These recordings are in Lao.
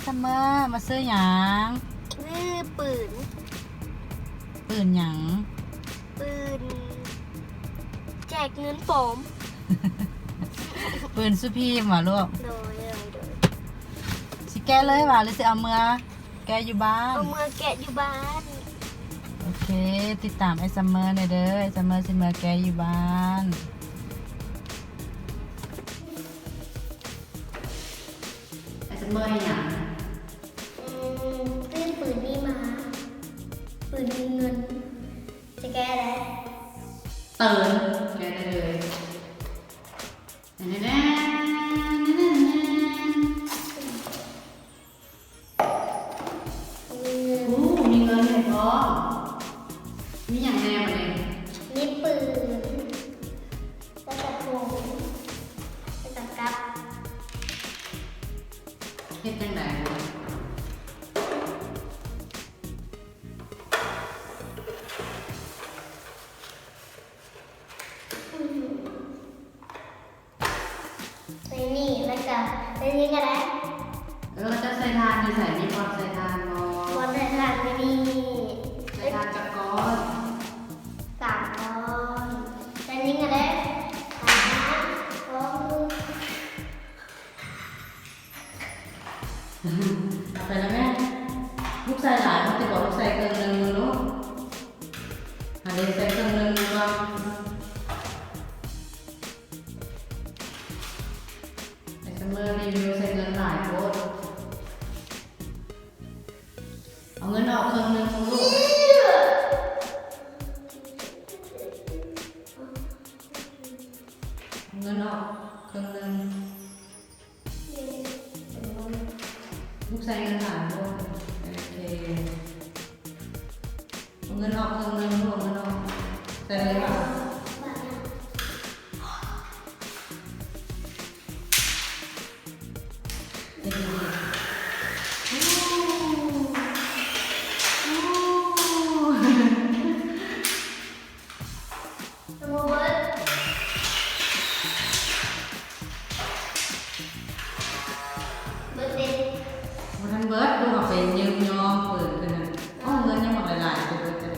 ຊັມເມີ ມາຊື້ຫຍັງ? ຊື້ປືນ. ປືນຫຍັງ? ປືນແຈກເງິນປອມ. ປືນສຸພີມຫວາລູກ? ໂດຍ ໂດຍ ໂດຍ. ຊິແກະເລີຍຫວາ ຫຼືຊິເອົາເມືອ ແກະຢູ່ບ້ານ? ເອົາເມືອແກະຢູ່ບ້ານ. ໂອເຄ ຕິດຕາມອ້າຍຊັມເມີແດ່ເດີ ອ້າຍຊັມເມີຊິເມືອແກະຢູ່ບ້ານ. ອ້າຍຊັມເມີເຮັດຫຍັງ? ອືມ ຊື້ປືນນີ້ມາ ປືນມີເງິນ. ຈະແກະໄດ້? ເຕີນ ແກະໄດ້ເລີຍ. ແດ່ໆໆ ໂອ້ ມີເງິນໃຫ້ພ້ອມ. ມີຫຍັງແດ່ບາດນີ້? ມີປືນ ແລ້ວກະຖົງ ແລ້ວກະກັບ. ເຮັດຈັ່ງໃດ? ໃສ່ນີ້ ແລ້ວກະໃສ່ນີ້ກະໄດ້. ເອີ ເຈົ້າໃສ່ຖ່ານຢູ່ໃສ? ມີບ່ອນໃສ່ຖ່ານບໍ່? ບ່ອນໃສ່ຖ່ານຢູ່ນີ້. ໃສ່ຖ່ານຈັກກ້ອນ? ສາມກ້ອນ. ໃສ່ນີ້ກະໄດ້. ສາມກ້ອນ. ເອົາໄປນຳແມ່. ລູກໃສ່ຫຼາຍບໍ່ຕິ ບອກລູກໃສ່ເຄິ່ງໜຶ່ງເບິ່ງດູ. ຫາເດ ໃສ່ເຄິ່ງໜຶ່ງເບິ່ງ. ໄອ້ຊັມເມີຣີວິວໃສ່ເງິນຫຼາຍໂພດ. ເອົາເງິນອອກເຄິ່ງໜຶ່ງເບິ່ງດູ. ເອົາເງິນອອກເຄິ່ງໜຶ່ງ. ລູກໃສ່ເງິນຫຼາຍບໍ່? ໂອເຄ ເອົາເງິນອອກເຄິ່ງໜຶ່ງລູກ. ເອົາເງິນອອກ ໃສ່ເລີຍຫວາ? ເຮັດດີໆ. ໂອ້ ໂອ້ ຍັງບໍ່ເບິດ. ເບິດເດ. ບໍ່ທັນເບິດ ລູກເອົາໄປຢືມຍ້ອມເປີດເພິ່ນນະ. ເອົາ ເງິນຍັງບັກຫຼາຍໆ ໄປເບິດຈັ່ງໃດ?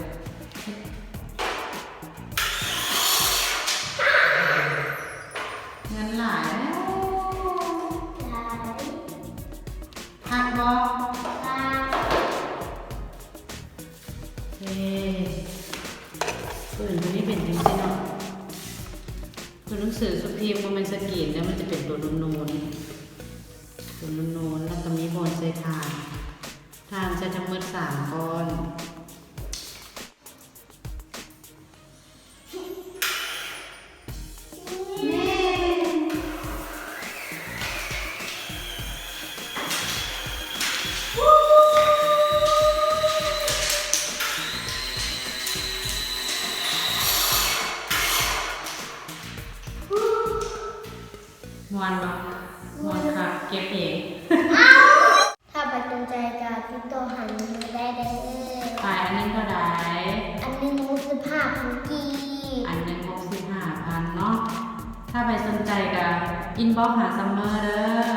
ເງິນຫຼາຍແລ້ວ. ຫຼາຍ. ຄັກບໍ່? ຄັກ. ເອີ ເອີ ໂຕນີ້ເປັນຈັ່ງຊີ້ເນາະ. ຕົວໜັງສືສຸພີມບໍ່ແມ່ນສະກຣີນເດີ ມັນຈະເປັນຕົວນູນໆ ຕົວນູນໆ ແລ້ວກະມີບ່ອນໃສ່ຖ່ານ ຖ່ານໃສ່ທັງໝົດສາມກ້ອນ. ມ່ວນບໍ່? ມ່ວນຄັກ ເກັບເອງ. ຖ້າໃຜສົນໃຈກະຕິດຕໍ່ຫາໄດ້ເດີ. ຂາຍອັນໜຶ່ງເທົ່າໃດ? ອັນໜຶ່ງຫົກສິບຫ້າພັນກີບ. ອັນໜຶ່ງຫົກສິບຫ້າພັນເນາະ. ຖ້າໃຜສົນໃຈກະອິນບັອກຫາຊັມເມີເດີ.